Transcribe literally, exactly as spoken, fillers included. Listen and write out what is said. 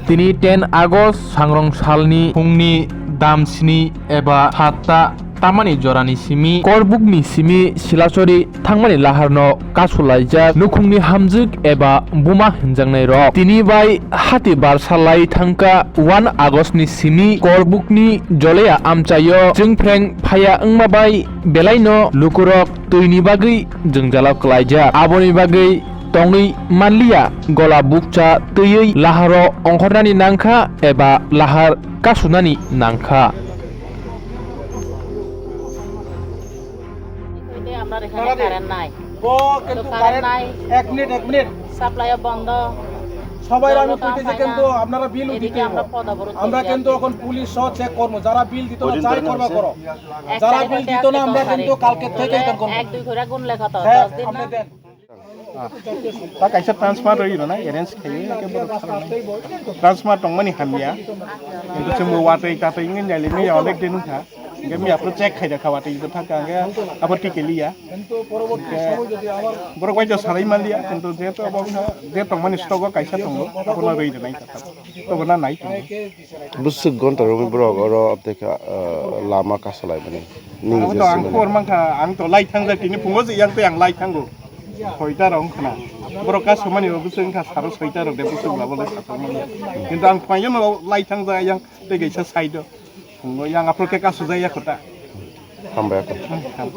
Tini ten August sangrong salni phungni dam sni eba satta tamani jorani simi Korbukni simi Silachari thangmani laharno kasulaijak nukhungni hamjwk eba buma hinjaknai rok. Tini bai hati barsa lai thangkha one August ni simi Korbukni Joleya amchaio chwngphreng phaya wngma bai belaino lukurok twini bagwi jwngjalo kwlaijak. Aboni bagwi tongwi manliya, gola bukcha twiwi laharo ongkhornani nangkha eba lahar kasunani nangkha. এই যে আমরা এখানে কারেন্ট নাই। ও কিন্তু current current নাই। এক মিনিট, এক মিনিট। সাপ্লাইও বন্ধ। সবাই আমি জলও তো কইতেছি পাই না। কিন্তু আপনারা বিল এদিকে দিতে আমরা হবে। পদ অবরোধ আমরা করে কিন্তু আছি। এখন পুলিশ সহ চেক করবো, যারা বিল দিতে না চাই করবা করো। এক যারা তারিখ বিল হইতে দিত না আজকে আমরা দশ কিন্তু তারিখ। কালকে থেকে তাহলে এটা করবো। এক দুই করে গুনলে কত? হ্যাঁ, দশ দিন আপনি না? দেন। Ta kaisa transfer rwi rwnai arrange khaiwi, transfer tongmani hamya. Kintu chwngbo watwi tatwi wngwi nailai maya onek din wngkha. Hingke maya phuru check khaida kha watwi bo thangkha hingke abo tikeliya. Hingke borok bai jora salai manliya, kintu jehetu abo wngkha, je tongmani stock o kaisa tongo, abono rwi rwnai kha, tobo na nai tongo. Bwswk gonta romwi borok oro tei kha, ah, lama kasalaimani. Nini Abo to ang jeswk khobor mankha, ang to lai thangjak, tini phungo je yang tei ang lai thango. Soita rok wngkhana. Borok kasumani rok bwswk wngkha saro soita rok de bwswk labo le satok manya. Kintu ang phaiyo no lai thangjak yang tei kaisa side o. Phungo yang aphuru khe kasujak ya kho ta. Hambai kho. Hmm, ham.